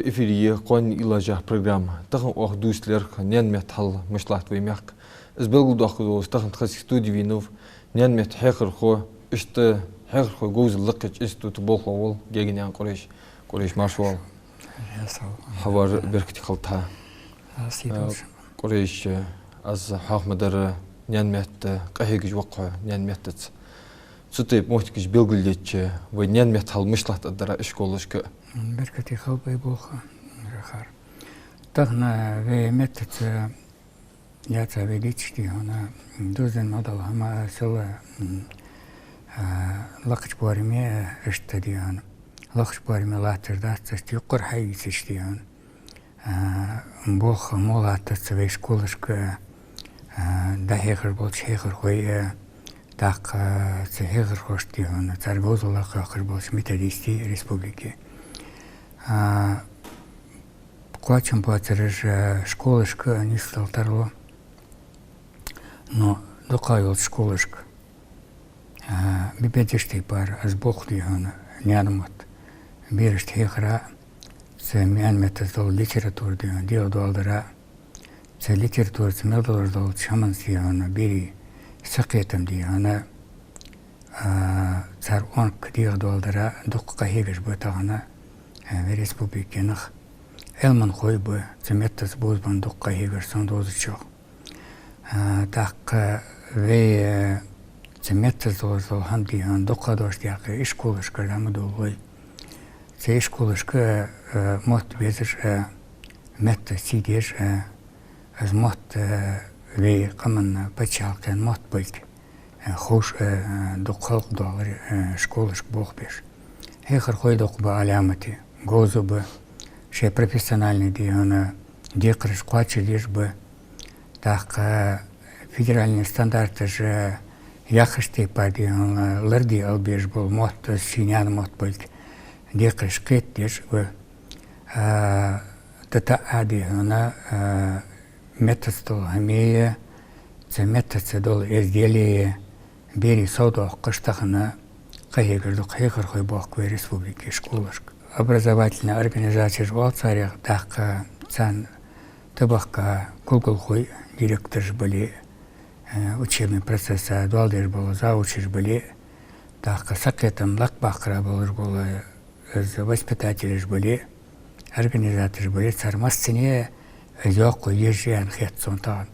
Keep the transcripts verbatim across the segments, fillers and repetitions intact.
Эфире я «Кхоана уйлаш» яха программа. Тахан оаха дувца лаьрхӀ наьна метта хьал мишта латт вай мехка. Из белгалдоаккхаш долаш тахан тха студе венав наьна метта хьехархо, иштта хьехархой говзал лакхача института болхло вола Гегенаькъан Къурейш. Къурейш, марша воагӀалва. Хьавар беркате хилда хьа. Э, Къурейш, аз хьоахамадар, наьна метта къахьегаш ва-кх хьо, наьна меттаца. Цу тайпа моттигаш белгалъеча, вай наьна метта хьал мишта латт аргдар ишколашка? Беркате хилба вай болх, Захар. Тахан вай меттаца яц вай дийцача, дий хьона, дувзаденна ма дола хӀама сел, м, а, лакхача боараме, а, иштта, дий хьона, лакхача боараме латташ дац, иштта юкъара хьаийцача, дий хьона. А, болх мо латтац вай школашка, а, дӀахьехаш болча хьехархой, а, тӀаккха цу хьехархошта, дий хьона, цар говзал лакхъяккхаш болча методистий республике. А, кхоачам боацараш, а, школашка нийсдала тарлу. Но дукха йолча школашка, а, бе-, бебедеш тайпара аз болх, дий хьона, наьна мотт берашта хьехара, цу наьна меттаца дола литература, дий хьона, дегӀадоаладара, цу литератураца мел долаш долча хӀаманца, дий хьона, берий сакхетам, дий хьона, а, цар онк дегӀадоаладара дукха къахьегаш ба тахан, а, вай республике нах. Ӏилманхой ба цу меттаца бувзабенна дукха къахьегаш сона дувзачох. А, тӀаккха вай, э, цу меттаца долаш дола хӀама, дий хьона, дукха дош даккха ишколашкара дӀа ма довла вай. Цу ишколашка, э, мотт безаш, э, меттаца цийдеш, э, из мотт, э, вай къаман паччахьалкхен мотт болга, э, ховш, э, дукха халкъ доаллар, э, школашка болх беш. Хьехархой дукха ба Ӏаламате, говза ба, шоай профессиональни, дий хьона, декхараш кхоачашдеш ба. ТӀаккха федеральни стандарташ, э, яхача тайпара, дий хьона, лораде ала безаш бола мотт, из ший наьна мотт болга декхараш кхетадеш ба. А, ТӀатаӀа, дий хьона, а, меттаца дола хӀамеи, цу меттаца дола изделеи берий совдоаккхаш тахан къахьегаш дукха хьехархой боахк вай республике школашка. Образовательни организацеш оал царех, тӀаккха царна тӀабахка кулгалхой, директораш бале, э, учебни процесса доал деш бола завучаш бале, тӀаккха сакхетам лакхбаккхара болаш бола из воспитателаш бале, организатораш бале, цар массане из йоккха еш я аьнна хет сона тахан.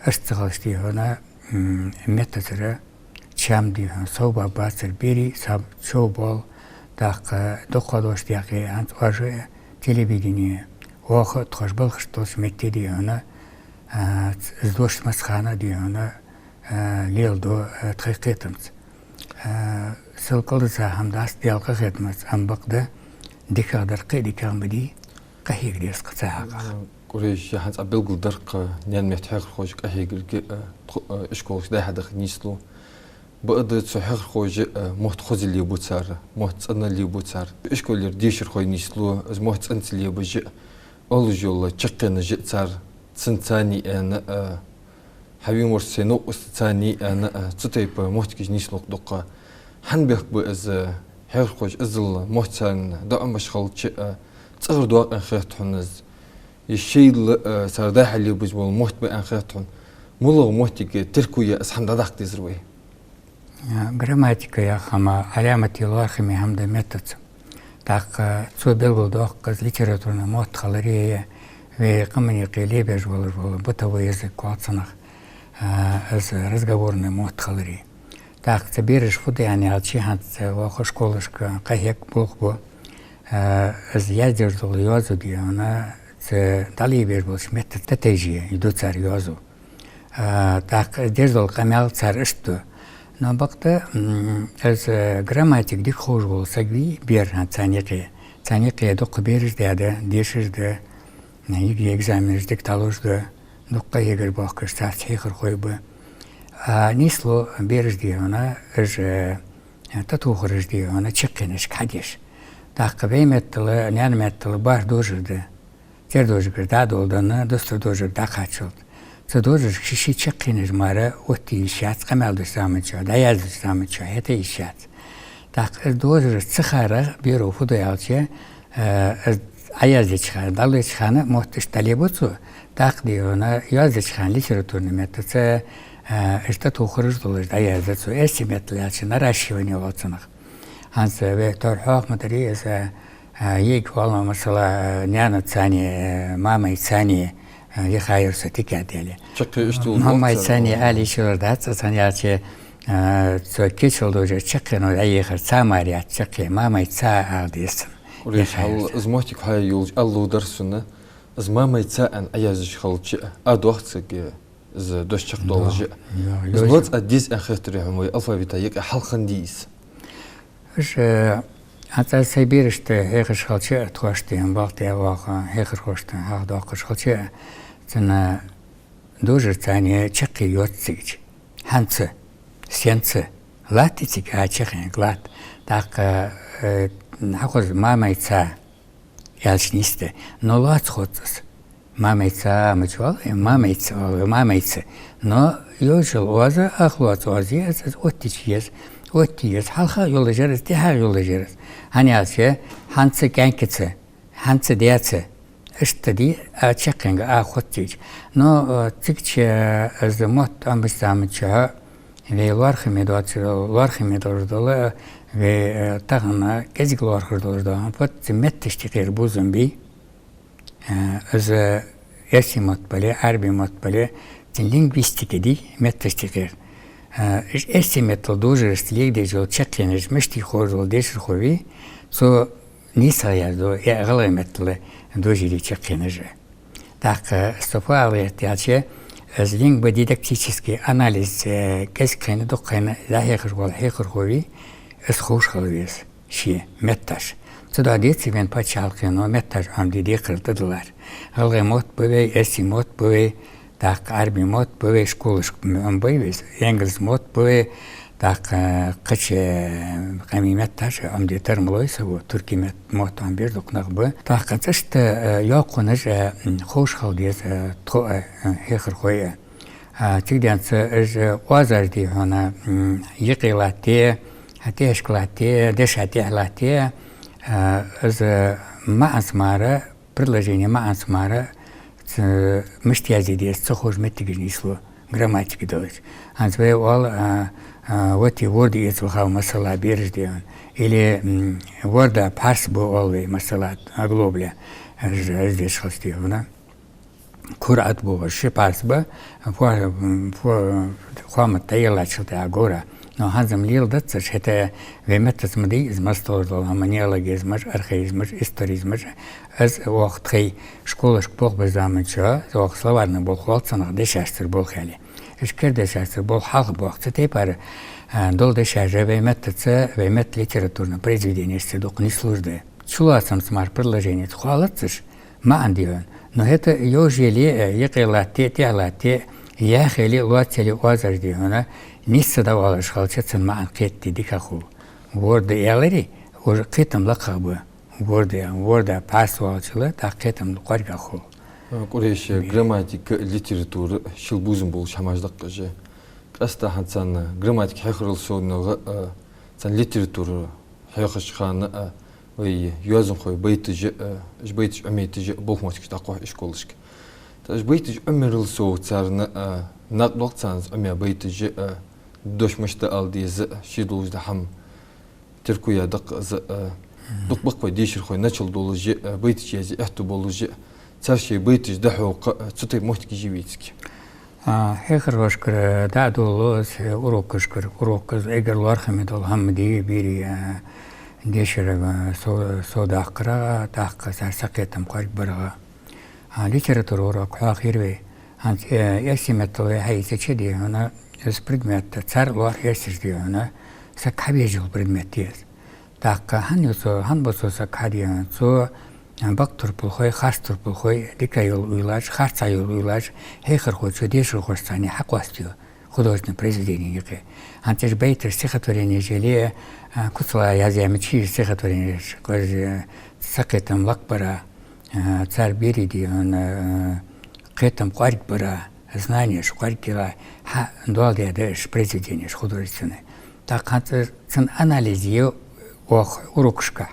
Иштта ца хилча, дий хьона, м, меттацара чам, дий хьона, совбаргбацар, берий саб чов боал, тӀаккха дукха дош даккха, хӀанз оаш телевидене, оаха а тхоаш балхаш долча метте, дий хьона, а, из дош массахана, дий хьона, а, леладу, а, тхоай кхетамца. А, сел кӀалдиса хӀама дац, Даьла къахетамца, ам бакъда дикагӀа дар кхы а дикагӀа ма дий, къахьега деза-кх цу хьакъехьа. Къурейш, хӀанз Ӏа белгалдир-кх наьна метта хьехархоша къахьегарга, а, тхо-, а, ишколашка дӀа-хьа даха нийслу. Бакъда цу хьехархоша, а, мотт хоза лебу цар, мотт цӀена лебу цар. Ишколера дешархой нийслу, из мотт цӀена ца лебаш а, оалаш йола чаккхенаш а цар, цунца цани аьнна, а, хьавен вар сай новкъостаца цани аьнна, а, цу тайпа моттигаш нийслу-кх дукха. ХӀана бехк ба из, хьехархоша иззал мотт царна доӀамаш хилча а, цӀагӀара доакъ аьнна хет хьона из? Е шоайла, а, цар дӀа-хьа лебаш бола мотт ба аьнна хет хьона? МалагӀа моттиг терко е из хӀама дӀадаккха дезар вай? А, грамматика яха хӀама Ӏаламате лоархӀаме хӀама да меттаца. ТӀаккха цо белгалдоаккх из литературни мотт хилари, вай къаман юкъе лебеш волаш вола бытовой язык оал цунах, а, из разговорни мотт хилари. ТӀаккха цу бераша фу ду аьнна аьлча, хӀанз оаха школашка къахьег болх бу, а, из яздеш дола йоазув, дий хьона, цу дӀалебеш болча меттаца тӀатайже ду цар йоазув. А, тӀаккха из деш дола къамаьл цар иштта ду. Но бакъда, м, из, э, грамматика дика ховш вола саг вий бер хӀанз царна юкъе. Царна юкъе дукха бераш даьда, дешаш да, ЕГЭ экзаменаш дика дӀалуш да, дукха къахьегаш боахкаш царца хьехархой ба. А нийслу бераш, дий хьона, уж, э, тӀатохараш, дий хьона, чаккхенашка хьадеш. ТӀаккха вай меттала, наьна меттала бархӀ дожар да. Цердожагара дӀа а доладенна, дустар дожагара дӀакхаччалца. Цу дожарашка ший-ший чаккхенаш мара оттае йиш яц, къамаьл деча заман чухь, дӀаяздеча заман чухь хӀета йиш яц. ТӀаккха из дожараш ца хаарах беро фу ду аьлча, э, из Ӏояздеча хана, дӀалеча хана мотт иштта дӀалебу цо, тӀаккха дий хьона, йоаздеча хана литературни меттаца, а, иштта тӀатохараш долаш дӀаязду цо. Эрсий меттала аьлча, наращивание оал цунах. ХӀанз вай тӀехьа хьоахадаьд из, а, йиӀиг оал, масала, а, наьнаца цхьана, а, мамайца цхьана, а, яхар со тика тӀа. Чаккхе иштта вул Мамайца цхьана ала йиш йолаш дац, цхьана аьлча, а, цо кечал дожаш чаккхе, ну, дӀаяхар ца мара яц чаккхе, мамайца ала деза цунна. Къурейш, яхар хьал, из моттиг хьаяь йолча аллу дар сона, из мамайца аьнна Ӏояздеш хилча а, а дохцаг из дош чакхдоалаш а. Из лоаца деза аьнна хетар хьона вай алфавита юкъе хьалха хиннадий из? Уж, э, хӀанз аз сай берашта хьехаш хилча а, тхоашта, балха тӀа ваха хьехархошта хьалха доаккхаш хилча а, цунна дожар цхьана чаккхе йоаца цига. ХӀанз, сенца, латта цига, а, чаккхе латт. ТӀаккха, э, хьахоз мамайца аьлча нийса да. Но лоаца хоз из. Мамайца мича оал, э, мамайца оал, мамайца. Но йожал оаз, ах лоаца оаз я из, из оттача еза, отта еза. Хьалха йолаш яр из, тӀехьа йолаш яр из. ХӀана аьлча, хӀанз кӀаьнкаца, хӀанз даьца, иштта дий, а чаккхенга а хоз цига. Но, э, цигача, э, из мотт Ӏомабеча заман чухь, вай лоархӀаме доацар, лоархӀаме долаш дола, вай, э, тахан кӀезига лоархӀаш долаш дола, фу да, цу метташта юкъера бувзам бий. Э, из эрсий мотт бале, Ӏарбий мотт бале, цун лингвистика дий, метташта юкъера. Э, уж эрсий меттала дожарашца леладеш йола чаккхенаш мишта я ховш вола дешархо вий, цо нийсагӀа язду, э, гӀалгӀай меттала дожаре чаккхенаш. ТӀаккха со фу ала гӀерт аьлча, из лингводидактически анализ, э, кӀезига хьайна, дукха хьайна дӀахьехаш вола хьехархо вий, из ховш хила веза ший метташ. Цудухьа деций вайна паччахьалкхено метташ Ӏомаде декхарал тӀадиллар. ГӀалгӀай мотт ба вай, эрсий мотт ба вай, тӀаккха Ӏарбий мотт ба вай, школашка Ӏомабай вай из, ингалс мотт ба вай, тӀаккха кхыча, э, къамий метташ Ӏомаде тара ма лой саго, туркий мет-, мотт Ӏомабеш дукха нах ба. ТӀаккха цӀашта, э, йоккхунаш, э, м, ховш хила деза, э, тхо а, э, хьехархой а. А, цигденца уж оазаш дий хьона, м, юкъе латте, тӀехьашка латте, деша тӀехьа латте, а, из маӀанца мара, предложени маӀанца мара, ц-, мишта язде деза ца ховш моттигаш нийслу, грамматика далаш. ХӀанз вай оал, а, а, вот и ворда эца вахав, масала, бераш дий хьона. Или, м, ворда пхьарс ба оал вай, масала, оглобля, уж, уж деш хилча дий хьона. Кура ат бу, ши пхьарс ба, фо-, фо-, хоамат тӀаеллачул тӀехьагӀа гора. Но хӀанз-м леладац уж, хӀаьта вай меттаца ма дий из, масса долаш дола хӀама, неологизмаш, архаизмаш, историзмаш, из оаха тхай школашка болх беш заман чухь, оаха словарный болх оал цунах, дешашцара болх аьле. Уж кердешашцара болх хьалха боагӀа. Цу тайпара, а, дола дешаш а вай меттаца, вай метта литературни произведенешца дукха нийслуш да. Чулоацамца мара предложенеца хоалац уж, маӀан дий хьона. Но хӀаьта йожал е, э, юкъе латте, тӀехьа латте, яхе ли, лоаца ли оазаш дий хьона, нийсса дӀаоалаш хилча, цун маӀан кхетаде дика хул. Ворда аьларе, уж кхетам лакхагӀа ба. Ворда, ворда пхьарс оалачул тӀехьа кхетам кӀоаргагӀа хул. Къурейш, грамматика, литература шийла бувзам болаш хӀамаш да-кх уж. Къаьстта хӀанз царна грамматика хьехарал совнагӀа, а, царна литература хьехача хана, а, вай йоазонхой байташ а, уж байташ Ӏомайташ а болх моттигаш дӀакхухь школашка. ТӀаккха уж байташ Ӏомайрал совгӀа царна, а, накъадоаккх царна из Ӏомаяь байташ а, дош мишта ала деза а, ший долаш да хӀама теркаяь да-кх из а, дукха ба-кх вай дешархой начал долаш а, байташ язъе аьттув болаш а, цар шоай байташ дӀахьокха а, цу тайпа моттигаш я вай цига. А, хьехархошкара дӀадолалу из, урокашкара, урок из эггара лоархӀаме дола хӀама да, берий, а, дешарга, а, со-, совдаккхарга, тӀаккха цар сакхетам кӀоаргбарга. А, литература урок хьоахайир вай. ХӀанз, э, эрсий меттала вай хьаийцача дий хьона, из предмет, цар лоархӀ эрсаша дий хьона, саг хьавежа йола предмет я из. ТӀаккха хӀана я цо, хӀана ба цо саг хьа дий хьона? Цо, э, бакъ турпалхой, харц турпалхой, дика йола уйлаш, харцахьа йола уйлаш, хьехархочо дешархошцани хьакъоастаю художественни произведени юкъе. ХӀанз уж байташ, стихотворенеш яле, э, куцала язъяь мичай уж стихотворенеш, кхы уж, э, сакхетам лакхбара, э, цар берий дий хьона, э, кхетам кӀоаргбара, знанеш кӀоаргйила хьадоаладаь да уж произведенеш художественни. ТӀаккха хӀанз цун анализ я оаха урокашка.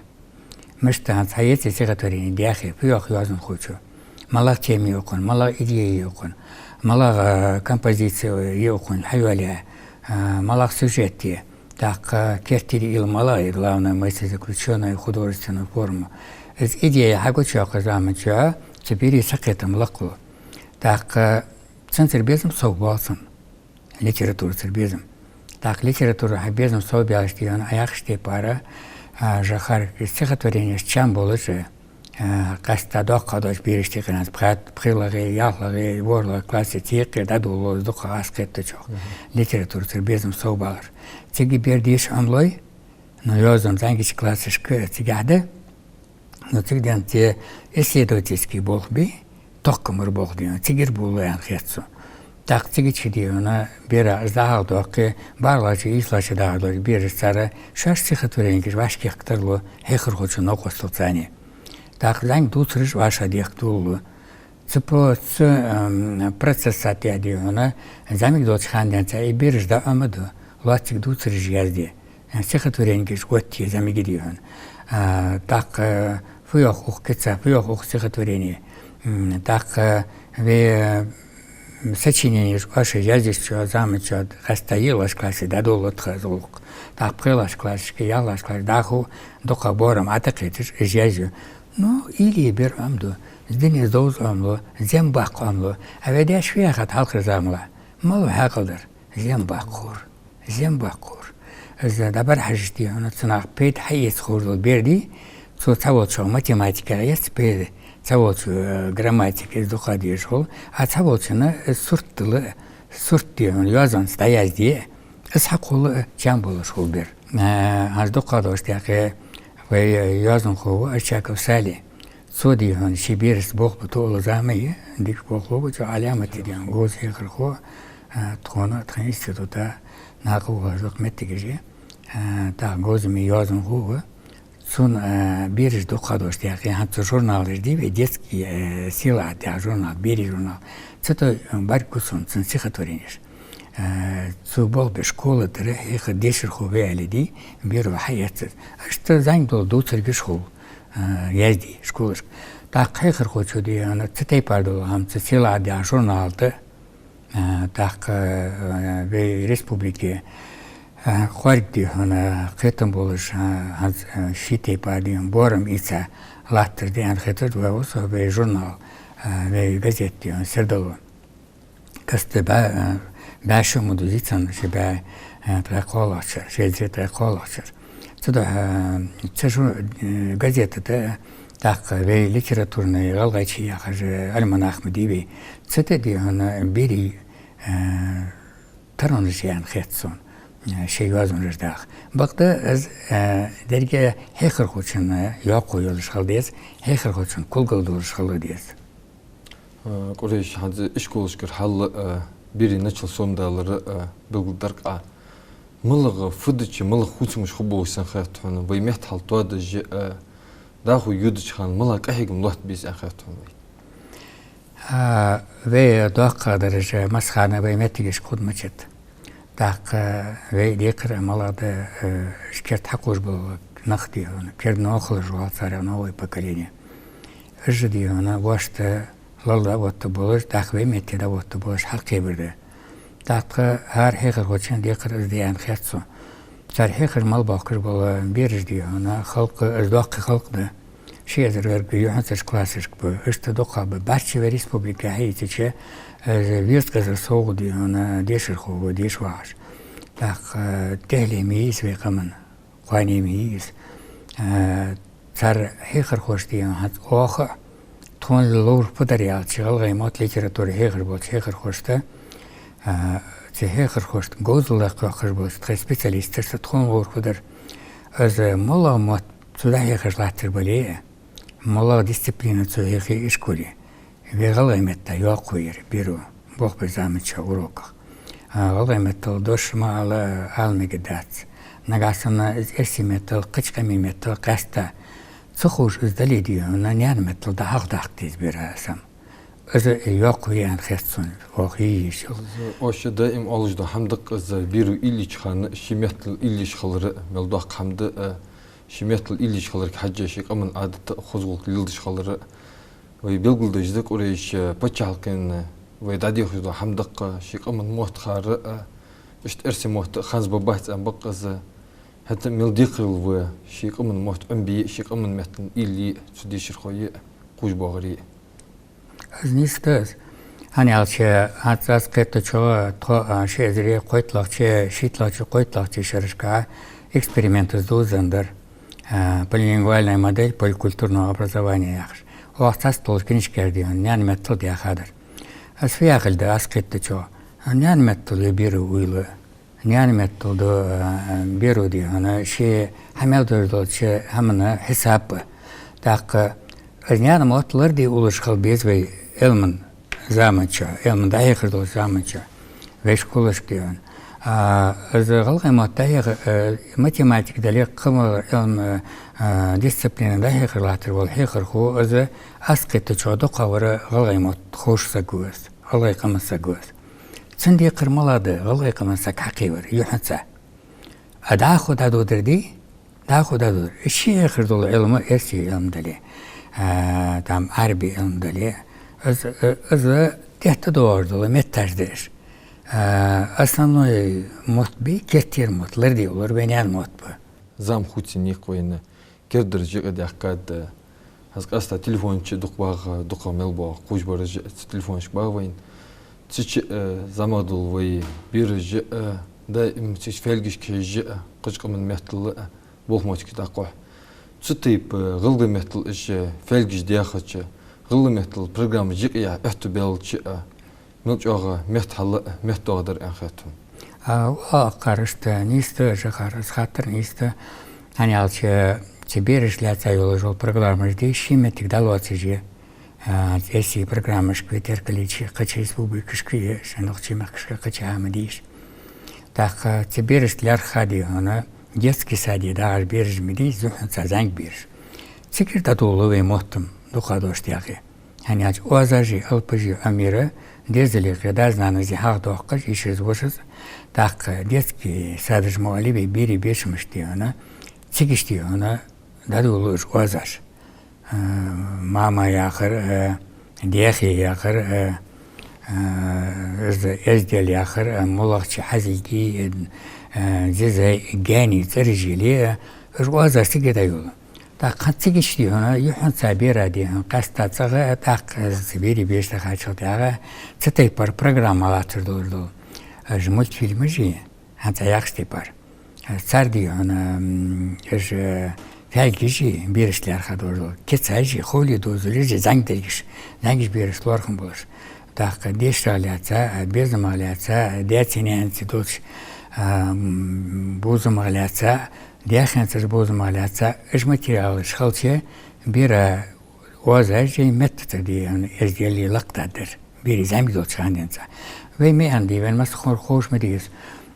Мишта хӀанз хьаэций стихотворени даьхе, фу йоах йоазонхочо? МалагӀа тема я укхун, малагӀа идея я укхун, малагӀа, а, композици я укхун хьайоалаяь, а, малагӀа сюжет я, тӀаккха керттера уйла малагӀа я, главная мысль, заключённая художественная форма. Из идея хьагучайоаккхача заман чухь цу берий сакхетам лакхлу. ТӀаккха цунцара безам совбоал цун. Литературацара безам. ТӀаккха литературацара безам совбаьлча, дий хьона, Ӏа яхача тайпара, а, Жохара стихотворенеш чам болаш, а, къаьстта доккха долча берашта юкъе, хӀанз пхи-, пхелагӀа, ялхлагӀа, ворхӀлагӀа классе цхьаккха дӀадолалу из дукха аз кхетачох. Мгм. Литературацара безам совбалар. Цига бер деша Ӏомалой, ну, йоазон зӀамигача классашка цигахь да. Ну, цига денз те исследовательски болх бий, тохкамара болх, дий хьона, цигара болалу аьнна хет сона. ТӀаккха цига чу, дий хьона, бера из дӀахьалдоаккхе, бархӀлагӀча, ийслагӀча дахар долча бераша цар шоаш стихотворенеш вӀашкакхетар лу хьехархочун новкъостал цани. ТӀаккха зӀамига дувцараш вӀашагӀдехка долалу. Цу по-, цу, ам, процесса тӀа, дий хьона, зӀамига долча хана денз и бераш дӀаӀомаду, лоацца цига дувцараш язде. Стихотворенеш оттае зӀамига, дий хьона. А, тӀаккха, фу йоах укх кица, фу йоах укх стихотворене. М, тӀаккха вай, м, сочиненеш оаш яздеча заман чухь къаьстта йиълагӀча классе дӀадолалу тха из гӀулакх. ТӀаккха пхелагӀча классашка, ялхлагӀча классашка дӀахо дукха боарам ӀотӀакхеташ, из язъю. Ну, уйла е бер Ӏомаду, из дунен довза Ӏомалу, зем баккха Ӏомалу. А вай даьша фу яьхад хьалхарча заман чухь? Малав хьаькъал дар? Зем баккха ховр. Зем баккха ховр. Из дӀабӀарахьежача, дий хьона, цунах пайда хьаэца ховш дола бер дий, цо цхьаволчох математика эц пайда, цхьаволчо, э, грамматика, из дукха дезаш хул, а цхьаволчунна из сурт дала, сурт, дий хьона, йоазонца дӀаязде, из хьакхолла чам болаш хул бер. Э, хӀанз дукха долча даькъе вай йоазонхо ва Очаков Сали. Цо, дий хьона, ший берашца болх бу тоъал зама я, дика болх бу, чӀоагӀа Ӏаламате, дий хьона, говза хьехархо, а, тхона, тха института накъавоалаш дукха моттигаш я. А, тӀаккха говза ма йоазонхо ва. Цун, а, бераш дукха долча даькъе, хӀанз цу журналаш дий вай, детский, э, «Сийлахьат» яха журнал, берий журнал. Цу тӀа, э, бӀаргагу сона цун стихотворенеш. Э, цо болх беш школа тӀара хьехар дешархо ва аьле дий, беро хьаэц из. Иштта зӀамига дола дувцаргаш хул, э, язде школашка. ТӀаккха хьехархочо, дий хьона, цу тайпара дола хӀама цу «Сийлахьат» яха журнала тӀа, э, тӀаккха, э, вай республике, э, кхоарга, дий хьона, кхетам болаш, э, хӀанз, э, ший тайпара, дий хьона, боарам ийца латтар да аьнна хетар вай, укх вай журнал, э, вай газета, дий хьона, сердало. Къаьстта бӀа-, э, бӀаь шу ма дий цун, ши бӀаь, э, ткъаь кхоалагӀча шера, ши эзар ткъаь кхоалагӀча шера. Цудухьа, э, цу жу-, э, газета тӀа, тӀаккха вай «Литературный ГӀалгӀайче» яхаш альманах ма дий вай. Цу тӀа, дий хьона, берий, э, таронаш я аьнна хет сона, э, шоай йоазонаш даха. Бакъда из, э, деррига хьехархочун йоккхо йолаш хила деза, хьехархочун кулгал долаш хила деза. Э, Къурейш, хӀанз ишколашкара хьал, э, берий начал сомадалар, э, белгалдаьр-кх Ӏа. МалагӀа фу дича, малагӀа хувцамаш хургболаш санна хет хьона, вай меттахьал тоадеш, э, дӀахо йодача хана малагӀа къахьегам лоаттабе беза аьнна хет хьона вай? А, вай доккхагӀдараш массахана вай моттигашка хургмачат. ТӀаккха вай декхар а малагӀа да, э, уж керда хьакхувш бола нах, дий хьона, керда новкъа хулаш вале царех новое поколение. Уж, дий хьона, вешта лала дӀаотта болаш, тӀаккха вай метте дӀаотта болаш хьалкхебар да. ТӀаккха хӀара хьехархочун декхар из да аьнна хет сона. Цар хьехар мел боахкаш бола бераш, дий хьона, халкъ, из доккхий халкъ да. Ши эзар верг юххьанцарча классашка ба, иштта дукха ба. БӀарчча вай республике хьаийцача, э, везткъа эзар совгӀа, дий хьона, дешархо ва деша вагӀаш. ТӀаккха, э, тӀехьале ма йий из вай къаман, кхоане ма йий из. Э, цар хьехархошта, дий хьона, хӀанз оаха а, тхона ловш фу дар аьлча, гӀалгӀай мотт, литература хьехаш болча хьехархошта, э, цу хьехархошта говзал лакхйоаккхаш болча тхоай специалисташта тхона ловш фу дар. Из малагӀа мотт цу дӀахьехаш латтар бале а, малагӀа дисциплина цо хьехе ишколе, вай гӀалгӀай меттах йоккхо яр беро, болх беш заман чухь уроках. А, гӀалгӀай меттала дош ма ала, ала мегаргдац. Нагахьа санна из эрсий меттала, кхыча къамий меттала къаьстта ца ховш из дале, дий хьона, наьна меттала дӀахьалхадаккха деза бера сам. Из йоккхо я аьнна хет сона, оаха йий йиш йолаш. Из оаш даим оалаш дола хӀама да-кх из, беро уйла йича хана ший меттала уйла йиш хилар мел доккха хӀама да, э, Ший меттала уйла йиш хиларга хьежжа, ший къаман Ӏадат а, хоза гӀулакх леладеш хилар а. Вай белгалдеш да, Къурейш, паччахьалкхен вай дӀадехаш дола хӀама да-кх, ший къаман мотт хар а, иштта эрсий мотт а ханза ба-бац аьнна ба-кх из. ХӀаьта мел декхарийла ва ший къаман мотт Ӏомабе а, ший къаман меттала уйла е а цу дешархой а, кхувш боагӀарий а. Из нийса да из. ХӀана аьлча, аз, аз кхетачох, тхо, а, ши эзар кхойтталагӀча, шийтталагӀча, кхойтталагӀча шерашка эксперименташ дувзаденнад, а, «Полилингвальная модель поликультурного образования» яхаш. Оаха цхьацца долча книжкера дийхад наьна меттала даьхадар. Аз фу яхилга да, аз кхетачох, наьна меттала я берий уйла. Наьна меттала да, а, берий дийхад ший хьа мел деш долча хӀаман хьисап. ТӀаккха из наьна мотт лораде уллаш хила беза вай Ӏилман заман чу, Ӏилман дӀахьехар долча заман чу, вай школашка дийхад. А, из гӀалгӀай мотт дӀахьеха, а, математика дале, кхымара Ӏилман, а, дисциплина дӀахьехар латтар вола хьехархо, из, аз кхетачох, дукхагӀвар гӀалгӀай мотт ховш саг ва из, гӀалгӀай къаман саг ва из. Цун декхар малагӀа да, гӀалгӀай къаман саг хьакхевар юххьанца. А дӀахо дӀадодар дий, дӀахо дӀадодар. Ший хьехар дола Ӏилма, эрсий Ӏилма дале, а, там, Ӏарбий Ӏилма дале, из, из тӀехьа тӀадоагӀаш дола метташ да уж. А, основной мотт бий, керттера мотт, лораде уллар вай наьна мотт ба. Зама хувцаенна йикх вайна, кердадараш юкъедаьхкад. ХӀанз къаьстта телефон чу дукха багӀа, дукха мел боагӀа кхувш бараш а цу телефонашка багӀа вайна. Цу чу, э, зӀамагӀа дола вай бераш а, даим цу чу фаьлгашка хьежжа а, кхыча къаман меттала а болх-моттигаш дӀакхухь. Цу тайпара гӀалгӀай меттала уж фаьлгаш даьхача, гӀалгӀай меттала программаш юкъеяхьа аьттув баьлча а, мел чӀоагӀа метта хьал а, меттадоагӀа дар аьнна хет хьона. А, ва, акхар иштта нийса да, жахар, из хаттар нийса да. ХӀана аьлча, цу берашта лаьца йолаш йола программаш дий, ший моттиг дӀалоацаш я. А, эрсий программашка вай теркалйича, кхыча республикашка я, ший нохчий мехкашка кхыча хӀама дий уж. ТӀаккха цу берашта лаьрххӀа дий хьона, детский саде дагӀаш бераш ма дий, юххьанца зӀамига бераш. Цигара дӀадоладу вай мотт-м дукхагӀа дош дагӀе. ХӀана аьлча оазаш а, алапаш а Ӏомаяьр дезала юкъе даь-нанас хьалхадоаккхаш, йишас, вошас, тӀаккха детский садаш мо алий вай, берий бешамаш дий хьона, цигаш дий хьона дӀадоладу уж оазаш. Э, мама яхар, э, даьхе яхар, э, э, из эздел яхар, э, моллагӀча хьазилгий, э, э, зизай, гаьний цӀераш яле, э, уж оазаш цигара дӀайоладу. ТӀаккха цигаш дий хьона, юххьанца бера дий хьона, къаьстта цӀагӀа, тӀаккха из берий беша дахачул тӀехьагӀа, цу тайпара программа латтар долаш дола. Уж мультфильмаш а, хӀанз яхача тайпара. Цар дий хьона, м, уж фаьлгаш а, берашта лаьрхӀа долаш дола. Кицаш а, ховлий дозалаш а, зӀамига дерригаш, зӀамигача берашта лоархӀам болаш. ТӀаккха дешарах лаьца, безамах лаьца, даьца-наьнаца долча, а, м, бувзамах лаьца, даьхенцара бувзамах лаьца, уж материалаш хилча, бера оазаш а, меттаца дий хьона эздел а лакхдергдар, берий зӀамига долча хана денз. Вай ма аьннадий, вайна массахана ховш ма дий из.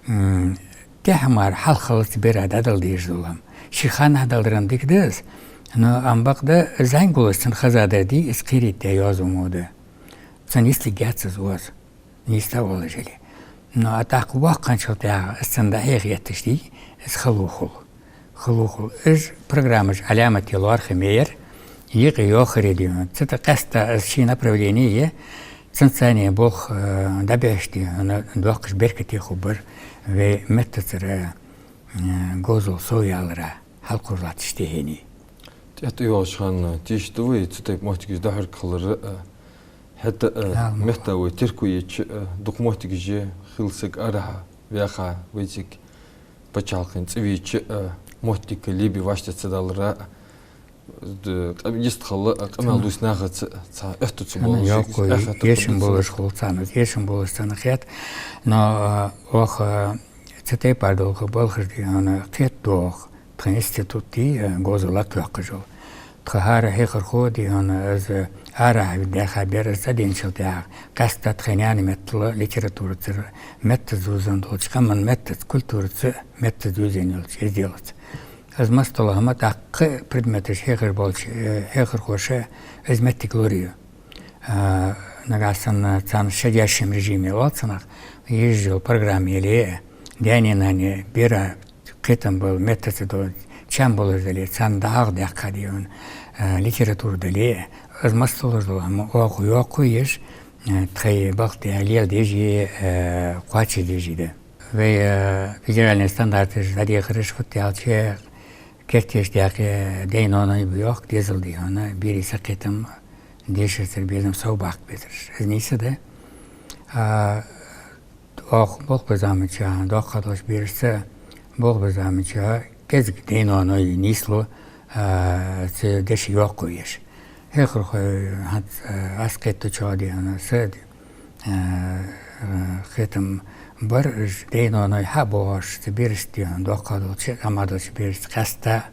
М, тӀехьа мара хьалха хилац бера дӀадала дезаш дола хӀама. Ший ханнахьа далар-м дика да из, но ам бакъда зӀамига волаш цунна хезадар дий, из кхерийта йоазув мо да. Цунна йистергьяц из оаз, нийса волаш яле. Но а тӀаккха воккха хинначул тӀехьагӀа из цунна дӀахьеха етташ дий, из хало хул. Хало хул. Уж программаш Ӏаламате лоархӀаме яр, юкъе йоахаре дий хьона. Цу тӀа къаьстта из ший направлени я, цунца цхьана болх, э, дӀабеш дий хьона, доккхача беркате хургбар вай меттацара, э, говзал совъялара хьалкхувш латташ тӀехьений. ТӀехьа тӀайоагӀача хана тийша да вай цу тайпа моттигаш дӀахьоргхилар а, хӀаьта а, Ала ма метта вай терко еча а, дукха моттигаш я, хила саг арахьа ваьха вайцига, паччахьалкхен цӀи веча а, моттиг лебе вӀаштӀехьа ца далара а, д-, къам-, йистхила а, къамаьл дувца нахаца а цхьа аьттув ца болаш, йоккхо аьттув ца болаш хул царна, эшам болаш царна хет. Но, а, оаха цу тайпара долга балхаш дий хьона кхетаду оаха. Тха институт дий, э, говзал лакхйоаккхаш йола. Тха хӀара хьехархо дий хьона, из арахьа даьха бер из цӀаденачул тӀехьагӀа, къаьстта тха наьна меттала, литературацара меттаца дувзаденна долча, къаман меттаца, культураца меттаца дувзаденна йолча эзделаца. Из массадола хӀама тӀаккха предметаш хьехаш болча, э, хьехархоша из моттиг лораю. А, нагахьа санна царна шоаш даьча режиме оал цунах, езаш йола программа яле а, даьнеи нанеи бера кхетам бола, меттаца дола, чам болаш дале, царна дӀахьалхадаьккха, дий хьона, э, литература дале, из массадолаш дола хӀама оаха йоккхо еш, э, тхоай балха тӀа леладеш е, э, кхоачашдеш е да. Вай, э, федеральни стандарташ дӀадехараш фуд аьлча, керттера дакъа даьй-ноаной ба йоккха дезал, дий хьона, берий сакхетам дешарца безам совбаккха безараш. Из нийса да. А, оаха болх беш заман чухь, доккхагӀа долча берашца болх беш заман чухь, кӀезига даьй-ноаной нийслу, а, цу деша йоккхо еш. Хьехархой хӀанз, а, аз кхетачох, дий хьона, са, а, а, кхетам бар, уж даьй-ноаной хьа а боагӀаш, цу берашца, дий хьона, доккхагӀа долча, хьамадолча берашца къаьстта,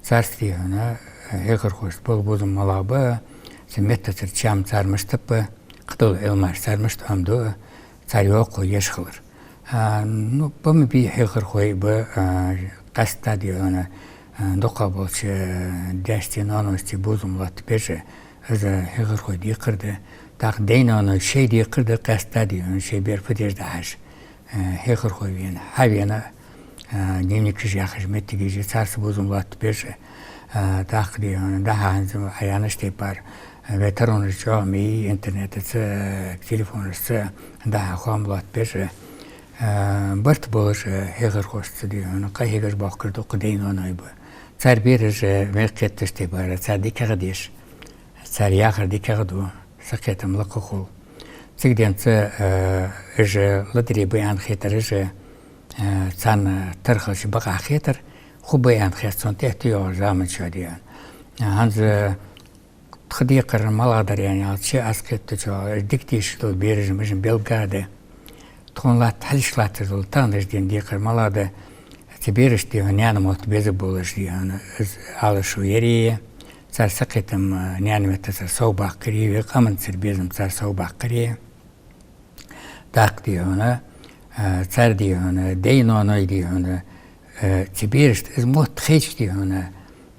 царца, дий хьона, хьехархошта бола бувзам малагӀа ба, цу меттацара чам цар мишта ба, кхыдола Ӏилмаш цар мишта Ӏомаду, цар йоккхо еш хилар. А, ну, ба ма бий хьехархой ба, а, къаьстта, дий хьона, а, дукхагӀа болча, а, даьшцеи ноаношцеи бувзам лоаттабеш, из хьехархой декхар да. ТӀаккха даьй-ноаной шоай декхар да къаьстта, дий хьона, шоай бер фу деш да хьажа. Э, хьехархой вена, хьавена, э, дневникаш яхаш моттигаш я, царца бувзам лоаттабеш, э, тӀаккха, дий хьона, дӀахо хӀанз Ӏа аьннача тайпара, э, вай таронаш чӀоагӀа ма йий, интернетаца, э, телефонашца дӀахо хоам лоаттабеш, э, барт болаш, э, хьехархошца, дий хьона, къахьегаш бохкар дукха даьй-ноаной ба. Цар бераш, э, вай кхетача тайпара, цар дикагӀа деш, цар яхар дикагӀа ду, сакхетам лакха хул. Цига денз, э, уж ладаре ба аьнна хетар уж, э, царна тархалча бакъахьа хетар, ху ба аьнна хет сона тӀехьа тӀайоагӀача заман чухь, дий хьона. Э, хӀанз, э, тха декхар малагӀа дар аьнна аьлча, аз кхетачох, уж дика дешаш дола бераш ма уж белггӀа да. Тхона латта хьалхашка латташ дола, тахан дийнахьа декхар малагӀа да, цу берашта, дий хьона, наьна мотт беза болаш, дий хьона, из Ӏалашо яр е, цар сакхетам, э, наьна меттацара совбаккхар е, вай къаманцара безам цар совбаккхар е. ТӀаккха, дий хьона, э, цар, дий хьона, даьй-ноаной, дий хьона, э, цу берашта из мотт хайча, дий хьона,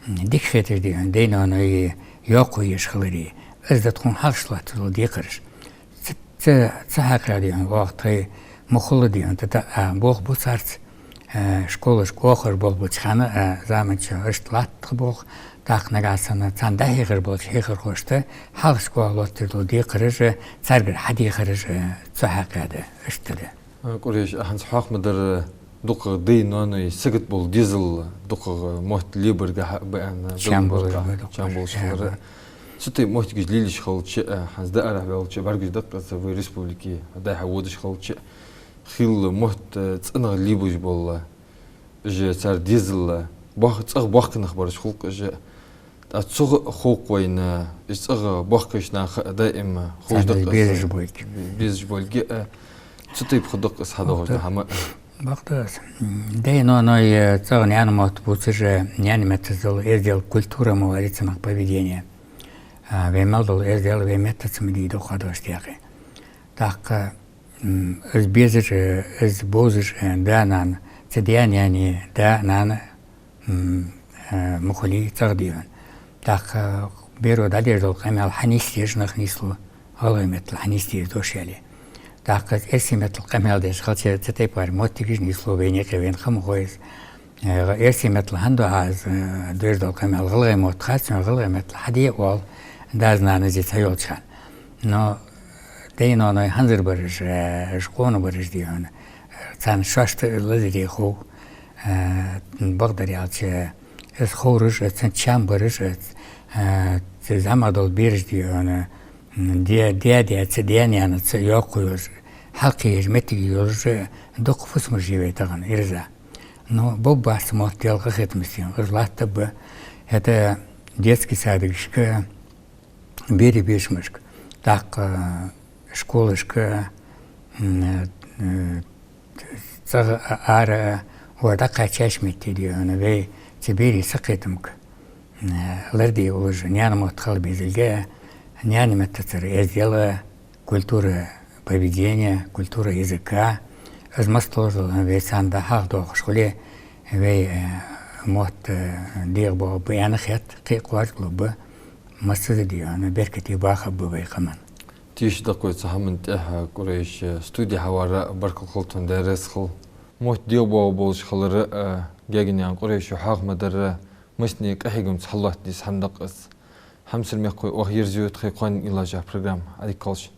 м, дика хеташ, дий хьона, даьй-ноаной йоккхо еш хилар е. Из да тхона хьалхашка латташ дола декхараш. Цу, цу, цу хьакъехьа, дий хьона, оаха тхоай ма хулла, дий хьона, тӀа-тӀа, а, болх бу царца, а, школашка оаха болх беча хана, а, заман чухь иштта латт тха болх, тӀаккха нагахьа санна царна дӀахьехаш болча хьехархошта хьалхашка оаха лоаттадеш дола декхараш, царгара хьадехараш, а, цу хьакъехьа да, иштта да. А, Къурейш, а хӀанз хьоахадаьр дукхагӀа даьй-ноаной сагота бола дезал, дукхагӀа мотт лебаргахьа ба аьнна, чам болаш ба, чам болаш хилар. Цу тайпа моттигаш лелаш хилча, а, хӀанз дӀаарахьа ваьлча, бӀаргаш даккха ца вай республике дӀахо водаш хилча, хилла мотт, а, цӀенагӀа лебаш бола, уж цар дезал, бох-, цӀагӀа боккхий нах бараш хул-кх уж, ТӀаккха цу гӀа-, ховкх вайна, из цӀагӀа боккхийча наха даим ховш да-кх из, безаш болга. Безаш болга, э, цу тайпа хургда-кх из хьадоагӀаш дола хӀама. Бакъда аз. М, даьй-ноаной, э, цӀагӀа наьна мотт бувцаш, э, наьна меттаца дола эздел, культура ма варий цунах, поведение. А, вай мел дола эздел вай меттаца ма дий дукхагӀа долча декъе. ТӀаккха, м, из безаш, э, из бовзаш, э, да-нана, цу даь-наьна, да-нана, м, э, ма хулий цӀагӀа, дий хьона. ТӀаккха беро дӀадеш дола къамаьл хьанийсдеш нах нийслу, гӀалгӀай меттала хьанийсде дош яле. ТӀаккха эрсий меттала къамаьл деш хилча, цу тайпара моттигаш нийслу вайна юкъе, вайна хӀама хой из. Э, эрсий меттала хӀана ду Ӏа из, э, деш дола къамаьл гӀалгӀай мотт хацар, гӀалгӀай меттала хьаде оал, дас-нанас цхьайолча хана. Но даьй-ноаной хӀанзар бараш, э, уж къона бараш, дий хьона, царна шоашта лазаре хов, э, бакъдар аьлча, из ховраш, э, цун чам бараш, э, э, цу зӀамагӀа дола бераш, дий хьона, м, даь-, даь-даьца, даь-наьнаца йоккхо йолаш, хьалкхееш моттиг йолаш, э, дукха фусамаш я вай тахан, ираз. Но бовбац мотт, Даьла къахетамца, из латтаргба. ХӀаьта детский садикашка, берий бешамашка, тӀаккха школашка, м, э, цӀагӀа а, ара а, ва дӀакхаьчача метте, дий хьона, вай цу берий сакхетамга, э, ларде уллаш наьна мотт хила безилга, наьна меттацара эздел, культура поведения, культура языка. Из массадолаш дола хӀама вай царна дӀахьалхадоахаш хуле, вай, э, мотт, э, дегӀабоагӀаргба аьнна хет, кхы а кхоачалургба, массаза, дий хьона, беркате бахаргба вай къаман. Тешаш да-кх вай цу хӀаман тӀехьа, Къурейш, студе хьаварах баркал хилда хьона, Даьла раьза хилва. Мотт дегӀабоагӀа болаш хилар, э, Гаьгенаькъан Къурейшо хьоахам баьр, массане къахьегамца хьалоаттаде из хӀама да-кх из. Хьамсара мехкахой, оаха ерзаю тха кхоана уйла йоаккхача программа. Ӏадика хийла шун.